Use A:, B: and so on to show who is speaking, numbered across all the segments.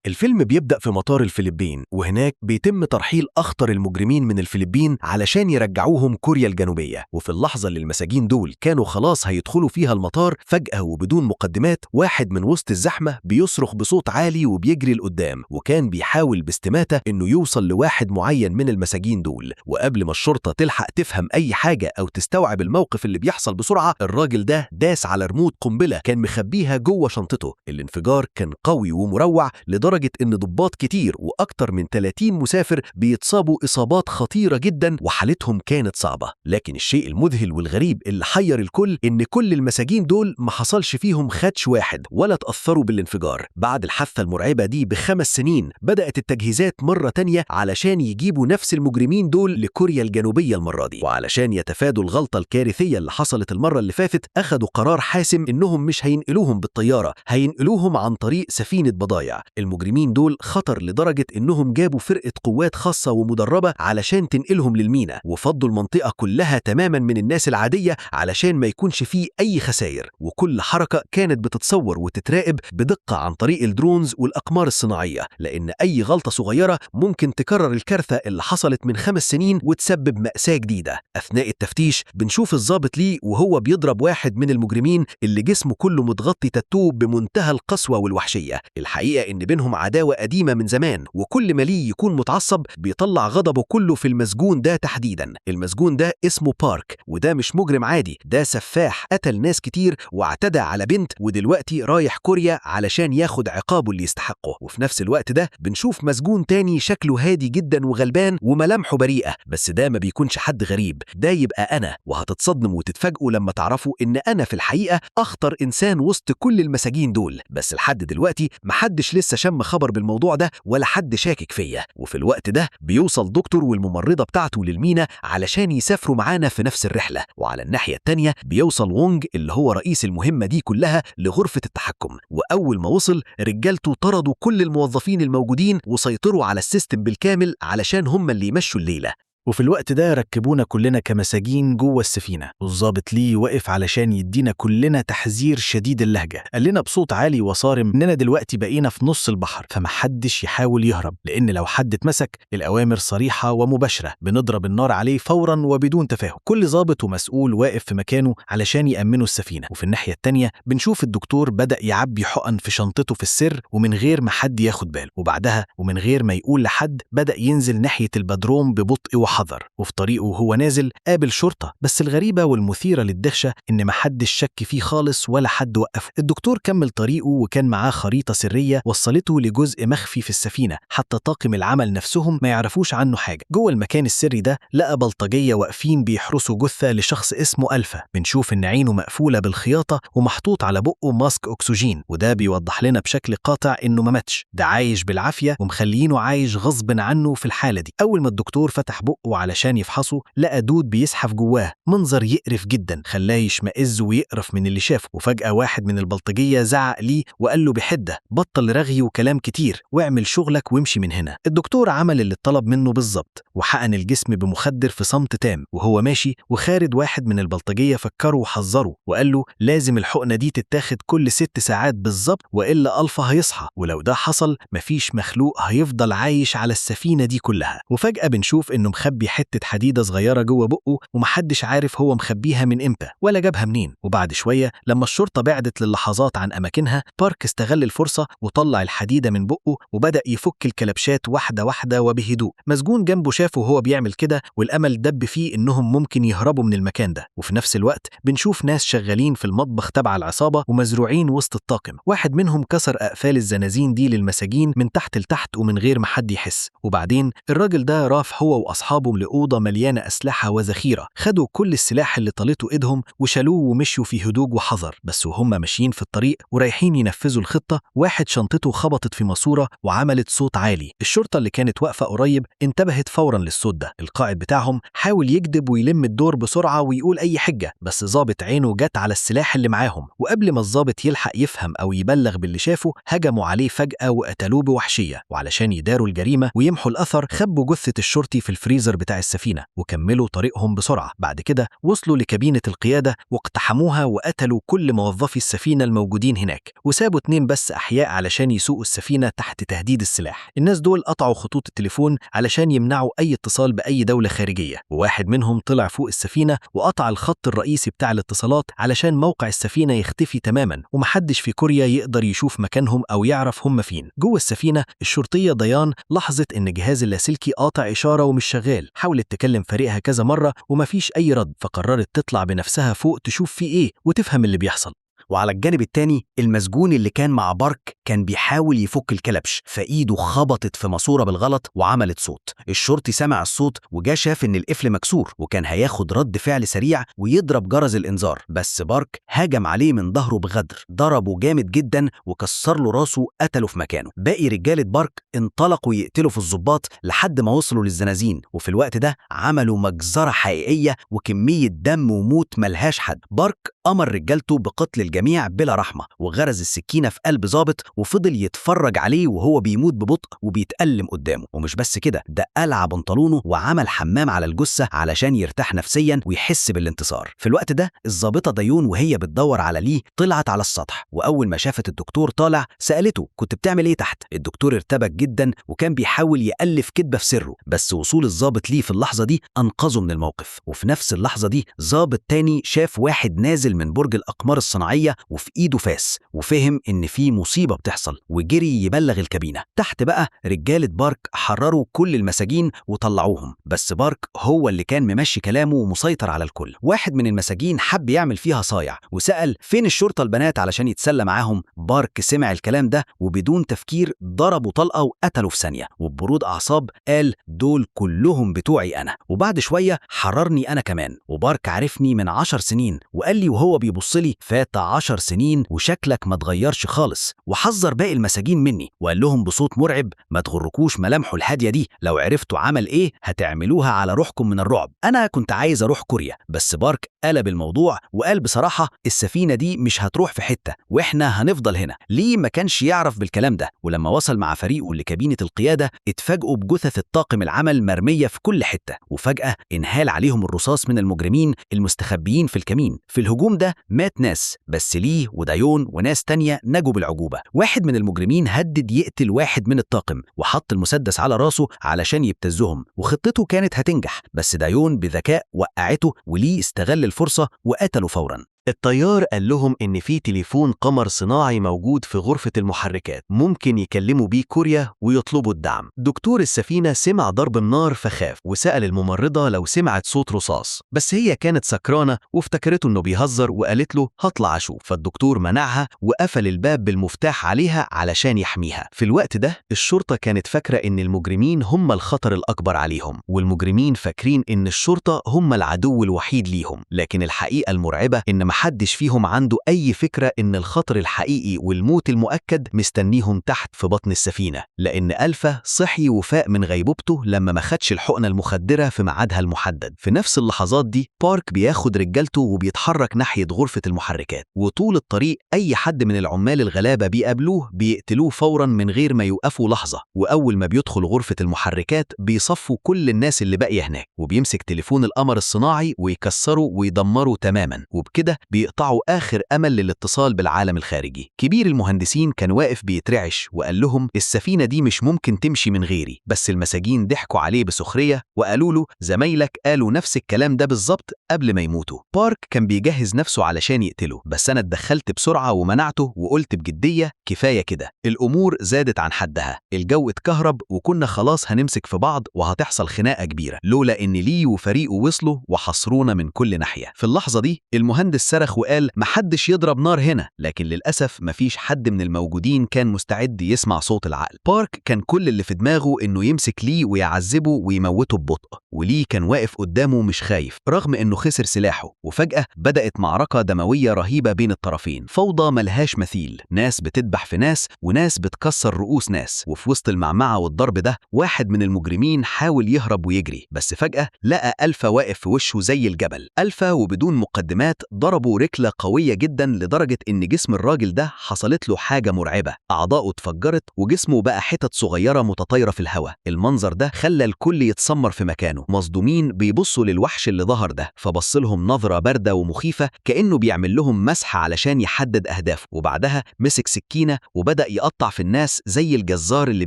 A: الفيلم بيبدأ في مطار الفلبين، وهناك بيتم ترحيل أخطر المجرمين من الفلبين علشان يرجعوهم كوريا الجنوبية. وفي اللحظة اللي المساجين دول كانوا خلاص هيدخلوا فيها المطار، فجأة وبدون مقدمات واحد من وسط الزحمة بيصرخ بصوت عالي وبيجري لقدام، وكان بيحاول باستماتة إنه يوصل لواحد معين من المساجين دول. وقبل ما الشرطة تلحق تفهم أي حاجة أو تستوعب الموقف اللي بيحصل بسرعة، الراجل ده داس على رموت قنبلة كان مخبيها جوه شنطته. الانفجار كان قوي ومروع لدرجة إن ضباط كتير وأكتر من 30 مسافر بيتصابوا إصابات خطيرة جدا وحالتهم كانت صعبة. لكن الشيء المذهل والغريب اللي حير الكل إن كل المساجين دول ما حصلش فيهم خدش واحد ولا تأثروا بالانفجار. بعد الحادثة المرعبة دي ب5 سنين بدأت التجهيزات مرة تانية علشان يجيبوا نفس المجرمين دول لكوريا الجنوبية المرة دي، وعلشان يتفادوا الغلطة الكارثية اللي حصلت المرة اللي فاتت أخدوا قرار حاسم إنهم مش هينقلوهم بالطيارة، هينقلوهم عن طريق سفينة بضايع. المجرمين دول خطر لدرجة إنهم جابوا فرقة قوات خاصة ومدربة علشان تنقلهم للمينا، وفضوا المنطقة كلها تماما من الناس العادية علشان ما يكونش فيه أي خسائر. وكل حركة كانت بتتصور وتتراقب بدقة عن طريق ال drones والأقمار الصناعية، لأن أي غلطة صغيرة ممكن تكرر الكارثة اللي حصلت من 5 سنين وتسبب مأساة جديدة. أثناء التفتيش بنشوف الضابط لي وهو بيضرب واحد من المجرمين اللي جسمه كله متغطي تاتو بمنتهى القسوة والوحشية. الحقيقة إن بينهم عداوة قديمة من زمان، وكل ما لي يكون متعصب بيطلع غضبه كله في المسجون ده تحديدا. المسجون ده اسمه بارك، وده مش مجرم عادي، ده سفاح قتل ناس كتير واعتدى على بنت، ودلوقتي رايح كوريا علشان ياخد عقابه اللي يستحقه. وفي نفس الوقت ده بنشوف مسجون تاني شكله هادي جدا وغلبان وملامحه بريئة، بس ده ما بيكونش حد غريب، ده يبقى أنا. وهتتصدموا وتتفاجئوا لما تعرفوا إن أنا في الحقيقة أخطر إنسان وسط كل المساجين دول، بس لحد دلوقتي محدش لسه شم خبر بالموضوع ده ولا حد شاكك فيا. وفي الوقت ده بيوصل دكتور والممرضة بتاعته للمينا علشان يسافروا معانا في نفس الرحلة. وعلى الناحية التانية بيوصل وونج اللي هو رئيس المهمة دي كلها لغرفة التحكم، وأول ما وصل رجالته طردوا كل الموظفين الموجودين وسيطروا على ال system بالكامل علشان هم اللي يمشوا الليلة.
B: وفي الوقت ده ركبونا كلنا كمساجين جوه السفينة، والظابط ليه وقف علشان يدينا كلنا تحذير شديد اللهجة. قال لنا بصوت عالي وصارم إننا دلوقتي بقينا في نص البحر، فمحدش يحاول يهرب، لأن لو حد اتمسك الأوامر صريحة ومباشرة، بنضرب النار عليه فورا وبدون تفاهم. كل ظابط ومسؤول واقف في مكانه علشان يأمنوا السفينة. وفي الناحية التانية بنشوف الدكتور بدأ يعبي حقن في شنطته في السر ومن غير ما حد ياخد باله، وبعدها ومن غير ما يقول لحد بدأ ينزل ناحية البدروم ببطء وحذر. وفي طريقه وهو نازل قابل شرطة، بس الغريبة والمثيرة للدهشة إن محدش شك فيه خالص ولا حد وقفه. الدكتور كمل طريقه وكان معاه خريطة سرية وصلته لجزء مخفي في السفينة حتى طاقم العمل نفسهم ما يعرفوش عنه حاجة. جوه المكان السري ده لقى بلطجية واقفين بيحرسوا جثة لشخص اسمه ألفا. بنشوف إن عينه مقفولة بالخياطة ومحطوط على بقه mask أكسجين، وده بيوضح لنا بشكل قاطع إنه ما ماتش، ده عايش بالعافية ومخلينه عايش غصب عنه في الحالة دي. أول ما الدكتور فتح بقه علشان يفحصه لقى دود بيزحف جواه، منظر يقرف جدا خلاه يشمئز ويقرف من اللي شافه. وفجأة واحد من البلطجية زعق ليه وقال له بحدة: بطل رغي وكلام كتير واعمل شغلك وامشي من هنا. الدكتور عمل اللي اتطلب منه بالظبط وحقن الجسم بمخدر في صمت تام. وهو ماشي وخارج واحد من البلطجية فكره وحذره وقال له لازم الحقنة دي تتاخد كل 6 ساعات بالظبط وإلا ألفا هيصحى، ولو ده حصل مفيش مخلوق هيفضل عايش على السفينة دي كلها. وفجأة بنشوف إنه مخبي حتة حديدة صغيرة جوه بقه ومحدش عارف هو مخبيها من إمتى ولا جابها منين. وبعد شوية لما الشرطة بعدت للحظات عن أماكنها، بارك استغل الفرصة وطلع الحديدة من بقه وبدأ يفك الكلبشات واحدة واحدة وبهدوء. مسجون جنبه شافه وهو بيعمل كده والأمل دب فيه إنهم ممكن يهربوا من المكان ده. وفي نفس الوقت بنشوف ناس شغالين في المطبخ تبع العصابة ومزروعين وسط الطاقم. واحد منهم كسر أقفال الزنازين دي للمساجين من تحت لتحت ومن غير ما حد يحس. وبعدين الراجل ده راح هو وأصحابه لأوضة مليانة أسلحة وذخيرة، خدوا كل السلاح اللي طالته إيدهم وشالوه ومشوا في هدوء وحذر. بس وهم ماشيين في الطريق ورايحين ينفذوا الخطة، واحد شنطته خبطت في ماسورة وعملت صوت عالي. الشرطة اللي كانت واقفة قريب انتبهت فورا للصوت ده. القائد بتاعهم حاول يكذب ويلم الدور بسرعة ويقول أي حجة، بس ظابط عينه جت على السلاح اللي معاهم، وقبل ما الظابط يلحق يفهم أو يبلغ باللي شافه هجموا عليه فجأة وقتلوه بوحشية. وعلشان يداروا الجريمة ويمحوا الأثر خبوا جثة الشرطي في الفريزر. الليزر بتاع السفينة وكملوا طريقهم بسرعة. بعد كده وصلوا لكابينة القيادة واقتحموها وقتلوا كل موظفي السفينة الموجودين هناك، وسابوا 2 بس أحياء علشان يسوقوا السفينة تحت تهديد السلاح. الناس دول قطعوا خطوط التليفون علشان يمنعوا أي اتصال بأي دولة خارجية، وواحد منهم طلع فوق السفينة وقطع الخط الرئيسي بتاع الاتصالات علشان موقع السفينة يختفي تماما ومحدش في كوريا يقدر يشوف مكانهم أو يعرف هم فين. جوه السفينة الشرطية ديان لاحظت إن جهاز اللاسلكي قاطع إشارة ومش شغال، حاولت تكلم فريقها كذا مرة ومفيش أي رد، فقررت تطلع بنفسها فوق تشوف في إيه وتفهم اللي بيحصل.
C: وعلى الجانب التاني المسجون اللي كان مع بارك كان بيحاول يفك الكلبش، فإيده خبطت في ماسورة بالغلط وعملت صوت. الشرطي سمع الصوت وجا شاف إن القفل مكسور، وكان هياخد رد فعل سريع ويضرب جرس الإنذار، بس بارك هجم عليه من ظهره بغدر، ضربه جامد جدا وكسر له راسه، قتله في مكانه. باقي رجالة بارك انطلقوا يقتلوا في الضباط لحد ما وصلوا للزنازين، وفي الوقت ده عملوا مجزرة حقيقية وكمية دم وموت ملهاش حد. بارك أمر رجالته بقتل الجميع بلا رحمة، وغرز السكينة في قلب ظابط وفضل يتفرج عليه وهو بيموت ببطء وبيتألم قدامه. ومش بس كده، ده قلع بنطلونه وعمل حمام على الجثة علشان يرتاح نفسيا ويحس بالانتصار. في الوقت ده الظابطة دايون وهي بتدور على ليه طلعت على السطح، وأول ما شافت الدكتور طالع سألته كنت بتعمل ايه تحت؟ الدكتور ارتبك جدا وكان بيحاول يألف كذبة في سره، بس وصول الظابط ليه في اللحظة دي أنقذه من الموقف. وفي نفس اللحظة دي ظابط تاني شاف واحد نازل من برج الأقمار الصناعية وفي إيده فاس، وفهم إن في مصيبة بتحصل وجري يبلغ الكابينة. تحت بقى رجالة بارك حرروا كل المساجين وطلعوهم، بس بارك هو اللي كان ممشي كلامه ومسيطر على الكل. واحد من المساجين حب يعمل فيها صايع وسأل فين الشرطة البنات علشان يتسلى معاهم. بارك سمع الكلام ده وبدون تفكير ضربه طلقة وقتله في ثانية، وببرود أعصاب قال دول كلهم بتوعي أنا، وبعد شوية حررني أنا كمان. وبارك عرفني من 10 سنين وقال لي وهو بيبص لي فات 10 سنين وشكلك ما اتغيرش خالص، وحذر باقي المساجين مني وقال لهم بصوت مرعب ما تغركوش ملامحه الهادية دي، لو عرفتوا عمل ايه هتعملوها على روحكم من الرعب. انا كنت عايز اروح كوريا، بس بارك قلب الموضوع وقال بصراحة السفينة دي مش هتروح في حتة واحنا هنفضل هنا. ليه ما كانش يعرف بالكلام ده؟ ولما وصل مع فريقه لكابينة القيادة اتفاجئوا بجثث الطاقم العمل مرمية في كل حتة، وفجأة انهال عليهم الرصاص من المجرمين المستخبيين في الكمين. في الهجوم ده مات ناس، بس ليه ودايون وناس تانية نجوا بالعجوبة. واحد من المجرمين هدد يقتل واحد من الطاقم وحط المسدس على راسه علشان يبتزهم، وخطته كانت هتنجح، بس دايون بذكاء وقعته وليه استغل الفرصة وقتله فورا.
A: الطيار قال لهم إن في تليفون قمر صناعي موجود في غرفة المحركات ممكن يكلموا بيه كوريا ويطلبوا الدعم. دكتور السفينة سمع ضرب النار فخاف وسأل الممرضة لو سمعت صوت رصاص، بس هي كانت سكرانة وافتكرته إنه بيهزر وقالت له هطلع أشوف، فالدكتور منعها وقفل الباب بالمفتاح عليها علشان يحميها. في الوقت ده الشرطة كانت فاكرة إن المجرمين هم الخطر الأكبر عليهم، والمجرمين فاكرين إن الشرطة هم العدو الوحيد ليهم، لكن الحقيقة المرعبة إن محدش فيهم عنده أي فكرة إن الخطر الحقيقي والموت المؤكد مستنيهم تحت في بطن السفينة، لأن ألفا صحي وفاق من غيبوبته لما ما خدش الحقنة المخدرة في ميعادها المحدد. في نفس اللحظات دي بارك بياخد رجالته وبيتحرك ناحية غرفة المحركات، وطول الطريق أي حد من العمال الغلابة بيقابلوه بيقتلوه فورا من غير ما يوقفوا لحظة. وأول ما بيدخل غرفة المحركات بيصفوا كل الناس اللي باقية هناك، وبيمسك تليفون القمر الصناعي ويكسره ويدمره تماما، وبكده بيقطعوا آخر أمل للاتصال بالعالم الخارجي. كبير المهندسين كان واقف بيترعش وقال لهم السفينة دي مش ممكن تمشي من غيري، بس المساجين ضحكوا عليه بسخرية وقالوا له زمايلك قالوا نفس الكلام ده بالظبط قبل ما يموتوا. بارك كان بيجهز نفسه علشان يقتله، بس أنا اتدخلت بسرعة ومنعته وقلت بجدية كفاية كده، الأمور زادت عن حدها، الجو اتكهرب وكنا خلاص هنمسك في بعض وهتحصل خناقة كبيرة لولا إن لي وفريقه وصلوا وحصرونا من كل ناحية. في اللحظة دي المهندس صرخ وقال محدش يضرب نار هنا، لكن للأسف مفيش حد من الموجودين كان مستعد يسمع صوت العقل. بارك كان كل اللي في دماغه إنه يمسك لي ويعذبه ويموته ببطء، ولي كان واقف قدامه مش خايف رغم إنه خسر سلاحه. وفجأة بدأت معركة دموية رهيبة بين الطرفين، فوضى ملهاش مثيل، ناس بتذبح في ناس وناس بتكسر رؤوس ناس. وفي وسط المعمعة والضرب ده واحد من المجرمين حاول يهرب ويجري، بس فجأة لقى ألفا واقف في وشه زي الجبل. ألفا وبدون مقدمات ضربه ضربه ركلة قوية جدا لدرجة إن جسم الراجل ده حصلت له حاجة مرعبة، أعضاؤه اتفجرت وجسمه بقى حتت صغيرة متطايرة في الهواء. المنظر ده خلى الكل يتسمر في مكانه، مصدومين بيبصوا للوحش اللي ظهر ده. فبص لهم نظرة باردة ومخيفة كأنه بيعمل لهم مسح علشان يحدد أهدافه. وبعدها مسك سكينة وبدأ يقطع في الناس زي الجزار اللي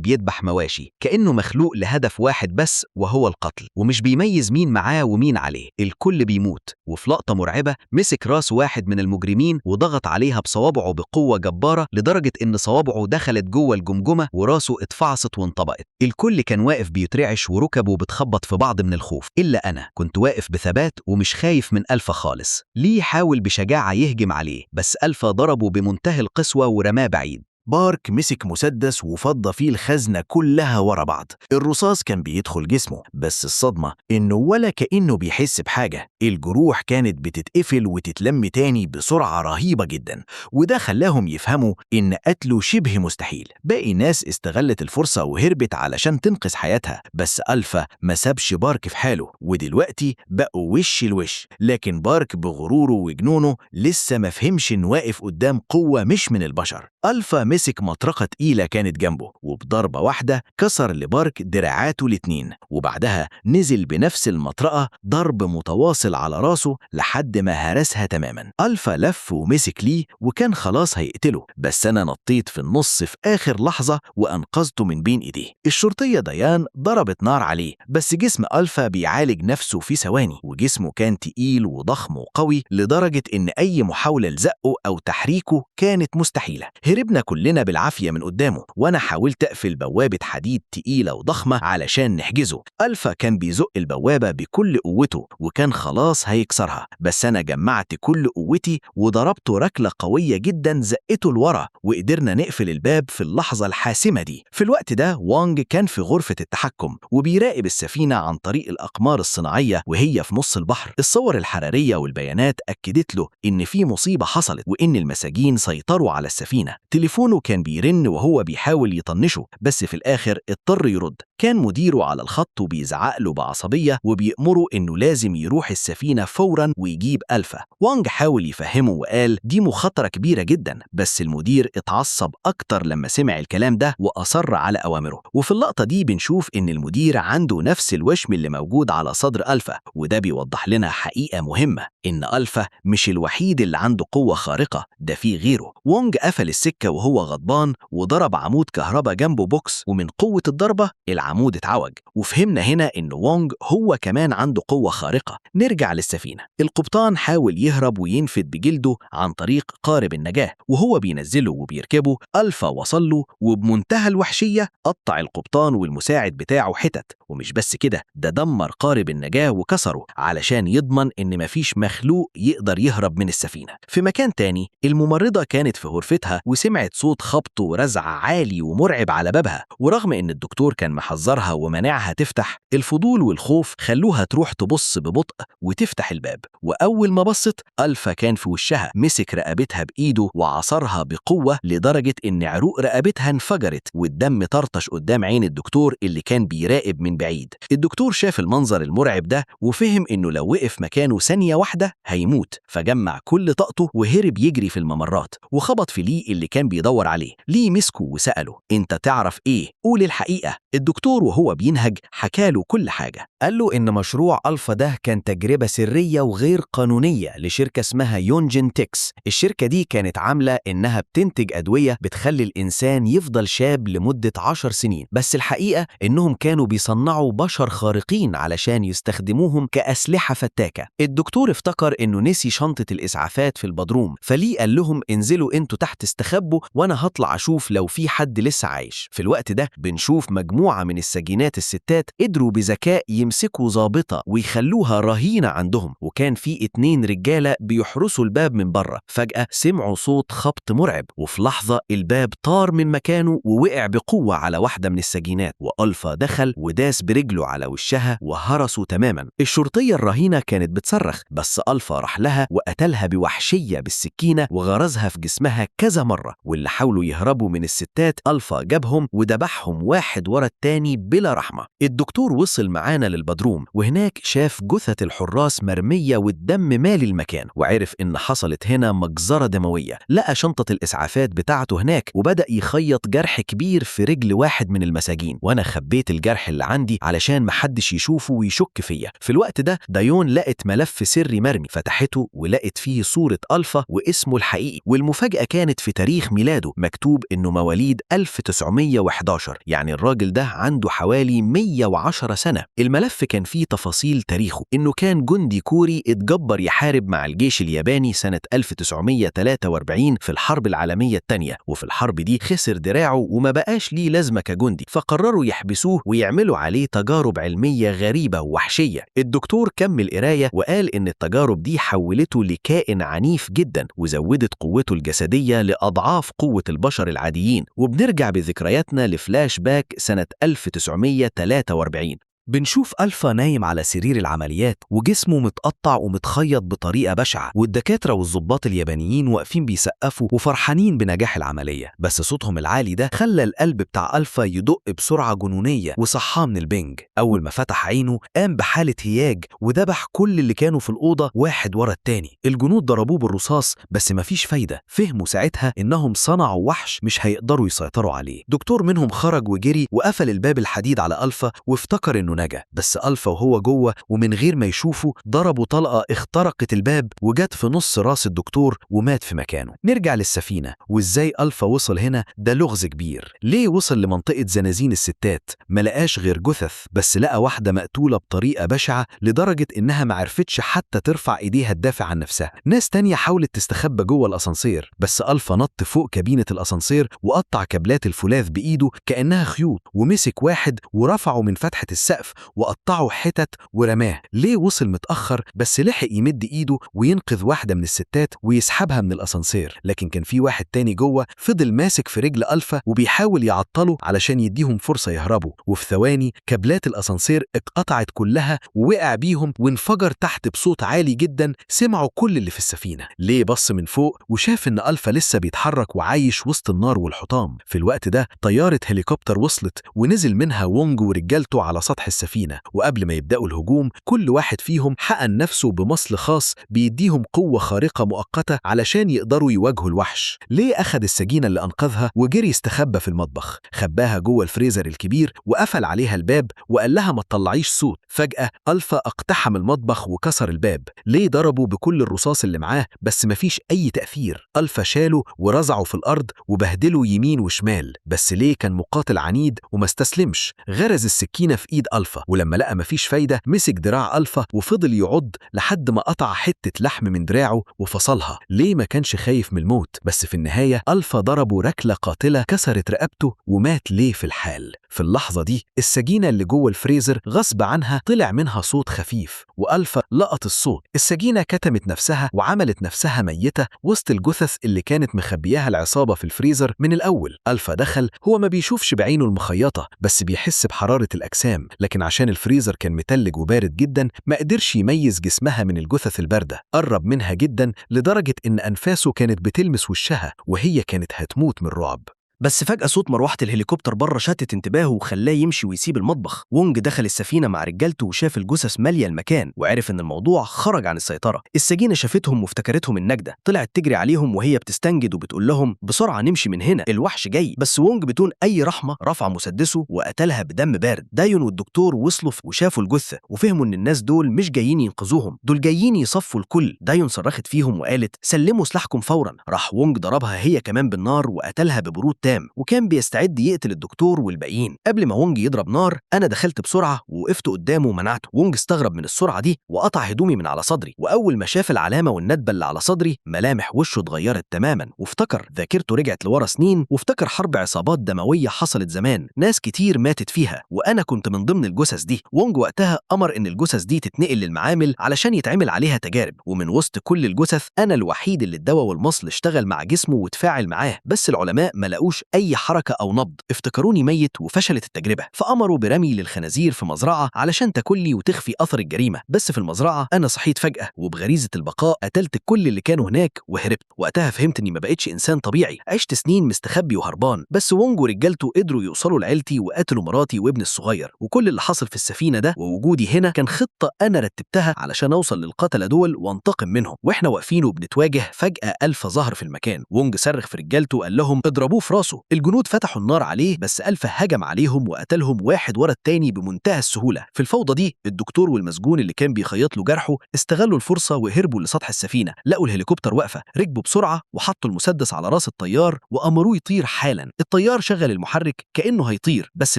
A: بيذبح مواشي، كأنه مخلوق لهدف واحد بس وهو القتل، ومش بيميز مين معاه ومين عليه، الكل بيموت. وفي لقطة مرعبة مسك راس واحد من المجرمين وضغط عليها بصوابعه بقوة جبارة لدرجة إن صوابعه دخلت جوه الجمجمة وراسه اتفعصت وانطبقت. الكل كان واقف بيترعش وركبه بتخبط في بعض من الخوف، إلا أنا كنت واقف بثبات ومش خايف من ألفا خالص. ليه حاول بشجاعة يهجم عليه، بس ألفا ضربه بمنتهى القسوة ورماه بعيد.
B: بارك مسك مسدس وفضى فيه الخزنة كلها ورا بعض. الرصاص كان بيدخل جسمه، بس الصدمة إنه ولا كأنه بيحس بحاجة. الجروح كانت بتتقفل وتتلم تاني بسرعة رهيبة جدا، وده خلاهم يفهموا إن قتله شبه مستحيل. باقي ناس استغلت الفرصة وهربت علشان تنقذ حياتها، بس ألفا ما سابش بارك في حاله، ودلوقتي بقوا وش الوش. لكن بارك بغروره وجنونه لسه ما فهمش إنه واقف قدام قوة مش من البشر. ألفا مسك مطرقة تقيلة كانت جنبه، وبضربة واحدة كسر لبارك دراعاته الاتنين، وبعدها نزل بنفس المطرقة ضرب متواصل على راسه لحد ما هرسها تماما. ألفا لف ومسك ليه وكان خلاص هيقتله، بس أنا نطيت في النص في آخر لحظة وأنقذته من بين إيديه. الشرطية ديان ضربت نار عليه، بس جسم ألفا بيعالج نفسه في ثواني، وجسمه كان تقيل وضخم وقوي لدرجة إن أي محاولة لزقه أو تحريكه كانت مستحيلة. هربنا كلنا بالعافية من قدامه، وأنا حاولت أقفل بوابة حديد تقيلة وضخمة علشان نحجزه. ألفا كان بيزق البوابة بكل قوته وكان خلاص هيكسرها، بس أنا جمعت كل قوتي وضربته ركلة قوية جدا زقته لورا، وقدرنا نقفل الباب في اللحظة الحاسمة دي. في الوقت ده وانج كان في غرفة التحكم وبيراقب السفينة عن طريق الأقمار الصناعية وهي في نص البحر. الصور الحرارية والبيانات أكدت له إن في مصيبة حصلت وإن المساجين سيطروا على السفينة. تليفونه كان بيرن وهو بيحاول يطنشه، بس في الآخر اضطر يرد. كان مديره على الخط وبيزعق له بعصبية وبيأمره إنه لازم يروح السفينة فورا ويجيب ألفا. وانج حاول يفهمه وقال دي مخاطرة كبيرة جدا، بس المدير اتعصب أكتر لما سمع الكلام ده وأصر على أوامره. وفي اللقطة دي بنشوف إن المدير عنده نفس الوشم اللي موجود على صدر ألفا، وده بيوضح لنا حقيقة مهمة، إن ألفا مش الوحيد اللي عنده قوة خارقة، ده في غيره. وونج قفل السكة وهو غضبان وضرب عمود كهرباء جنبه بوكس، ومن قوة الضربة العمود اتعوج، وفهمنا هنا إن وونج هو كمان عنده قوة خارقة. نرجع للسفينة. القبطان حاول يهرب وينفد بجلده عن طريق قارب النجاة، وهو بينزله وبيركبه ألفا وصل له، وبمنتهى الوحشية قطع القبطان والمساعد بتاعه حتت. ومش بس كده، ده دمر قارب النجاة وكسره علشان يضمن إن مفيش مخلوق يقدر يهرب من السفينة. في مكان تاني الممرضة كانت في غرفتها وسمعت صوت خبط ورزع عالي ومرعب على بابها، ورغم إن الدكتور كان محذرها ومنعها تفتح، الفضول والخوف خلوها تروح تبص ببطء وتفتح الباب. وأول ما بصت ألفا كان في وشها، مسك رقبتها بإيده وعصرها بقوة لدرجة إن عروق رقبتها انفجرت والدم طرطش قدام عين الدكتور اللي كان بيراقب من بعيد. الدكتور شاف المنظر المرعب ده وفهم إنه لو وقف مكانه ثانية واحدة هيموت، فجمع كل طاقته وهرب يجري في الممرات وخبط في لي اللي كان بيدور عليه. لي مسكه وسأله أنت تعرف إيه؟ قول الحقيقة. الدكتور وهو بينهج حكاله كل حاجة.
A: قال له إن مشروع ألفا ده كان تجربة سرية وغير قانونية لشركة اسمها يونجن تكس. الشركة دي كانت عاملة إنها بتنتج أدوية بتخلي الإنسان يفضل شاب لمدة 10 سنين، بس الحقيقة إنهم كانوا بيصنعوا بشر خارقين علشان يستخدموهم كأسلحة فتاكة. الدكتور افتكر إنه نسي شنطة الإسعافات في البدروم، فليه قال لهم انزلوا انتوا تحت استخبوا وأنا هطلع أشوف لو في حد لسه عايش. في الوقت ده بنشوف مجموعة من السجينات الستات قدروا بذكاء يمسكوا ضابطة ويخلوها رهينة عندهم، وكان في 2 رجالة بيحرسوا الباب من بره. فجأة سمعوا صوت خبط مرعب، وفي لحظة الباب طار من مكانه ووقع بقوة على واحدة من السجينات، وألفا دخل وداس برجله على وشها وهرسوا تماما. الشرطية الرهينة كانت بتصرخ، بس ألفا راح لها وقتلها بوحشية بالسكينة وغرزها في جسمها كذا مرة. واللي حاولوا يهربوا من الستات ألفا جابهم وذبحهم واحد ورا التاني الياباني بلا رحمة. الدكتور وصل معانا للبدروم، وهناك شاف جثث الحراس مرمية والدم مالي المكان، وعرف إن حصلت هنا مجزرة دموية. لقى شنطة الإسعافات بتاعته هناك وبدأ يخيط جرح كبير في رجل واحد من المساجين، وأنا خبيت الجرح اللي عندي علشان محدش يشوفه ويشك فيا. في الوقت ده دايون لقت ملف سري مرمي، فتحته ولقت فيه صورة ألفا واسمه الحقيقي، والمفاجأة كانت في تاريخ ميلاده، مكتوب إنه مواليد 1911، يعني الراجل ده عنده حوالي 110 سنة. الملف كان فيه تفاصيل تاريخه، إنه كان جندي كوري اتجبر يحارب مع الجيش الياباني سنة 1943 في الحرب العالمية الثانية، وفي الحرب دي خسر دراعه وما بقاش ليه لازمة كجندي، فقرروا يحبسوه ويعملوا عليه تجارب علمية غريبة ووحشية. الدكتور كمل قراية وقال إن التجارب دي حولته لكائن عنيف جدا وزودت قوته الجسدية لأضعاف قوة البشر العاديين. وبنرجع بذكرياتنا لفلاش باك سنة 1943.
C: بنشوف ألفا نايم على سرير العمليات وجسمه متقطع ومتخيط بطريقة بشعة، والدكاترة والضباط اليابانيين واقفين بيسقفوا وفرحانين بنجاح العملية، بس صوتهم العالي ده خلى القلب بتاع ألفا يدق بسرعة جنونية وصحاه من البنج. أول ما فتح عينه قام بحالة هياج وذبح كل اللي كانوا في الأوضة واحد ورا التاني. الجنود ضربوه بالرصاص بس مفيش فايدة، فهموا ساعتها إنهم صنعوا وحش مش هيقدروا يسيطروا عليه. دكتور منهم خرج وجري وقفل الباب الحديد على ألفا وافتكر إنه نجا، بس ألفا وهو جوه ومن غير ما يشوفه ضربوا طلقة اخترقت الباب وجت في نص راس الدكتور ومات في مكانه. نرجع للسفينة، وإزاي ألفا وصل هنا ده لغز كبير. ليه وصل لمنطقة زنازين الستات؟ ما لقاش غير جثث، بس لقى واحدة مقتولة بطريقة بشعة لدرجة إنها ما عرفتش حتى ترفع إيديها تدافع عن نفسها. ناس تانية حاولت تستخبى جوه الأسانسير، بس ألفا نط فوق كابينة الأسانسير وقطع كابلات الفولاذ بإيده كأنها خيوط، ومسك واحد ورفعه من فتحة السقف وقطعه حتت ورماه. ليه وصل متأخر؟ بس لحق يمد ايده وينقذ واحدة من الستات ويسحبها من الأسانسير، لكن كان في واحد تاني جوه فضل ماسك في رجل ألفا وبيحاول يعطله علشان يديهم فرصة يهربوا، وفي ثواني كابلات الأسانسير اتقطعت كلها ووقع بيهم وانفجر تحت بصوت عالي جدا سمعوا كل اللي في السفينة. ليه بص من فوق وشاف ان ألفا لسه بيتحرك وعايش وسط النار والحطام. في الوقت ده طيارة هليكوبتر وصلت ونزل منها وونج ورجالته على سطح السفينة، وقبل ما يبدأوا الهجوم كل واحد فيهم حقن نفسه بمصل خاص بيديهم قوة خارقة مؤقتة علشان يقدروا يواجهوا الوحش. ليه أخذ السجينة اللي أنقذها وجري استخبى في المطبخ، خباها جوه الفريزر الكبير وقفل عليها الباب وقال لها ما تطلعيش صوت. فجأة ألفا اقتحم المطبخ وكسر الباب. ليه ضربه بكل الرصاص اللي معاه بس مفيش أي تأثير. ألفا شاله ورزعه في الأرض وبهدله يمين وشمال، بس ليه كان مقاتل عنيد وما استسلمش. غرز السكينة في إيد ألفا، ولما لقى مفيش فايدة مسك دراع ألفا وفضل يعض لحد ما قطع حتة لحم من دراعه وفصلها. ليه ما كانش خايف من الموت، بس في النهاية ألفا ضربه ركلة قاتلة كسرت رقبته ومات ليه في الحال. في اللحظة دي السجينة اللي جوه الفريزر غصب عنها طلع منها صوت خفيف، وألفا لقط الصوت. السجينة كتمت نفسها وعملت نفسها ميتة وسط الجثث اللي كانت مخبياها العصابة في الفريزر من الأول. ألفا دخل، هو ما بيشوفش بعينه المخيطة بس بيحس بحرارة الأجسام، لكن عشان الفريزر كان متلج وبارد جدا ما قدرش يميز جسمها من الجثث الباردة. قرب منها جدا لدرجة إن أنفاسه كانت بتلمس وشها وهي كانت هتموت من الرعب.
D: بس فجأة صوت مروحة الهليكوبتر بره شتت انتباهه وخلاه يمشي ويسيب المطبخ. وونج دخل السفينة مع رجالته وشاف الجثث مالية المكان وعرف إن الموضوع خرج عن السيطرة. السجينة شافتهم وافتكرتهم النجدة، طلعت تجري عليهم وهي بتستنجد وبتقول لهم بسرعة نمشي من هنا، الوحش جاي. بس وونج بدون أي رحمة رفع مسدسه وقتلها بدم بارد. دايون والدكتور وصلوا وشافوا الجثة وفهموا إن الناس دول مش جايين ينقذوهم، دول جايين يصفوا الكل. دايون صرخت فيهم وقالت سلموا سلاحكم فورا. راح وونج ضربها هي كمان بالنار وقتلها ببرود تام، وكان بيستعد يقتل الدكتور والباقيين. قبل ما وونج يضرب نار انا دخلت بسرعه ووقفت قدامه ومنعته. وونج استغرب من السرعه دي وقطع هدومي من على صدري، واول ما شاف العلامه والندبه اللي على صدري ملامح وشه اتغيرت تماما، وافتكر ذاكرته رجعت لورا سنين، وافتكر حرب عصابات دمويه حصلت زمان ناس كتير ماتت فيها وانا كنت من ضمن الجثث دي. وونج وقتها امر ان الجثث دي تتنقل للمعامل علشان يتعمل عليها تجارب، ومن وسط كل الجثث انا الوحيد اللي الدواء والمصل اشتغل مع جسمه وتفاعل معاه، بس العلماء ما لقوش لقوش اي حركة او نبض، افتكروني ميت وفشلت التجربة، فامروا برمي للخنازير في مزرعة علشان تاكلني وتخفي اثر الجريمة. بس في المزرعة انا صحيت فجاة، وبغريزه البقاء قتلت كل اللي كانوا هناك وهربت. وقتها فهمت اني ما بقتش انسان طبيعي، عشت سنين مستخبي وهربان. بس وونج ورجالته قدروا يوصلوا لعيلتي وقتلوا مراتي وابني الصغير، وكل اللي حصل في السفينة ده ووجودي هنا كان خطه انا رتبتها علشان اوصل للقتله دول وانتقم منهم. واحنا واقفين وبنتواجه فجاة الفا ظهر في المكان. وونج صرخ في رجالته وقال لهم اضربوه في راسه. الجنود فتحوا النار عليه، بس الفا هجم عليهم وقتلهم واحد ورا التاني بمنتهى السهولة. في الفوضى دي الدكتور والمسجون اللي كان بيخيط له جرحه استغلوا الفرصة وهربوا لسطح السفينة. لقوا الهليكوبتر واقفة، ركبوا بسرعة وحطوا المسدس على راس الطيار وامروه يطير حالا. الطيار شغل المحرك كانه هيطير، بس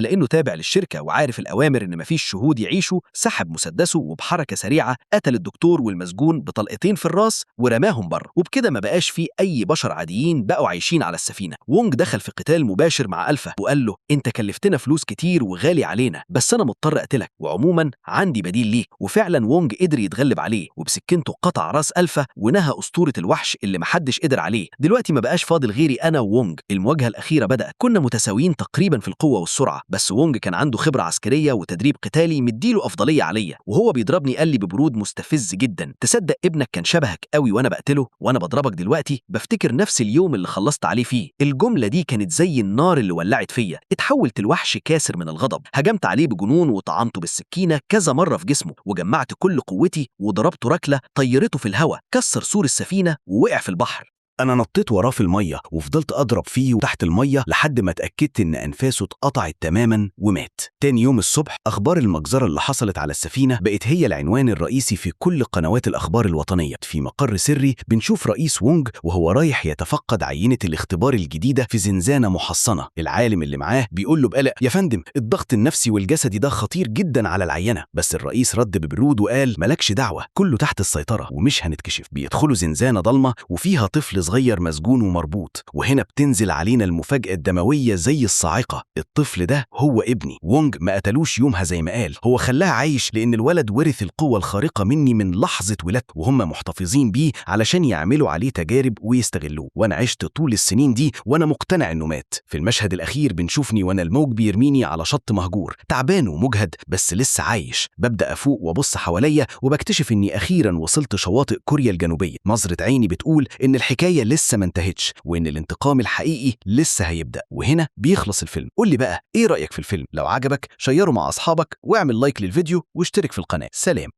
D: لانه تابع للشركة وعارف الاوامر ان مفيش شهود يعيشوا، سحب مسدسه وبحركه سريعة قتل الدكتور والمسجون بطلقتين في الراس ورماهم بره. وبكده ما بقاش في اي بشر عاديين بقوا عايشين على السفينة. وونج دخل في قتال مباشر مع الفا وقال له انت كلفتنا فلوس كتير وغالي علينا، بس انا مضطر اقتلك، وعموما عندي بديل ليك. وفعلا وونج قدر يتغلب عليه، وبسكينته قطع راس الفا ونهى اسطورة الوحش اللي محدش قدر عليه. دلوقتي ما بقاش فاضل غيري انا وونج. المواجهة الاخيرة بدات، كنا متساويين تقريبا في القوة والسرعة، بس وونج كان عنده خبره عسكرية وتدريب قتالي مديله افضلية عليا. وهو بيضربني قال لي ببرود مستفز جدا، تصدق ابنك كان شبهك قوي وانا بقتله، وانا بضربك دلوقتي بفتكر نفس اليوم اللي خلصت عليه فيه. الجملة دي كانت زي النار اللي ولعت فيا، اتحولت لوحش كاسر من الغضب. هجمت عليه بجنون وطعنته بالسكينة كذا مرة في جسمه، وجمعت كل قوتي وضربته ركلة طيرته في الهواء، كسر سور السفينة ووقع في البحر.
C: أنا نطيت وراه في المية وفضلت أضرب فيه تحت المية لحد ما اتأكدت إن أنفاسه اتقطعت تماما ومات. تاني يوم الصبح أخبار المجزرة اللي حصلت على السفينة بقت هي العنوان الرئيسي في كل قنوات الأخبار الوطنية. في مقر سري بنشوف رئيس وونج وهو رايح يتفقد عينة الاختبار الجديدة في زنزانة محصنة. العالم اللي معاه بيقول له بقلق، يا فندم الضغط النفسي والجسدي ده خطير جدا على العينة. بس الرئيس رد ببرود وقال مالكش دعوة، كله تحت السيطرة ومش هنتكشف. بيدخلوا زنزانة ضلمة وفيها طفل صغير مسجون ومربوط، وهنا بتنزل علينا المفاجأة الدموية زي الصاعقة. الطفل ده هو ابني. وونج ما قتلوش يومها زي ما قال، هو خلاه عايش لأن الولد ورث القوة الخارقة مني من لحظة ولادته، وهم محتفظين بيه علشان يعملوا عليه تجارب ويستغلوه. وأنا عشت طول السنين دي وأنا مقتنع إنه مات. في المشهد الأخير بنشوفني وأنا الموج بيرميني على شط مهجور، تعبان ومجهد بس لسه عايش. ببدأ أفوق وأبص حواليا وبكتشف إني أخيرا وصلت شواطئ كوريا الجنوبية. نظرة عيني بتقول إن الحكاية لسه ما انتهتش، وإن الانتقام الحقيقي لسه هيبدأ. وهنا بيخلص الفيلم. قول لي بقى إيه رأيك في الفيلم؟ لو عجبك شيره مع أصحابك واعمل لايك للفيديو واشترك في القناة. سلام.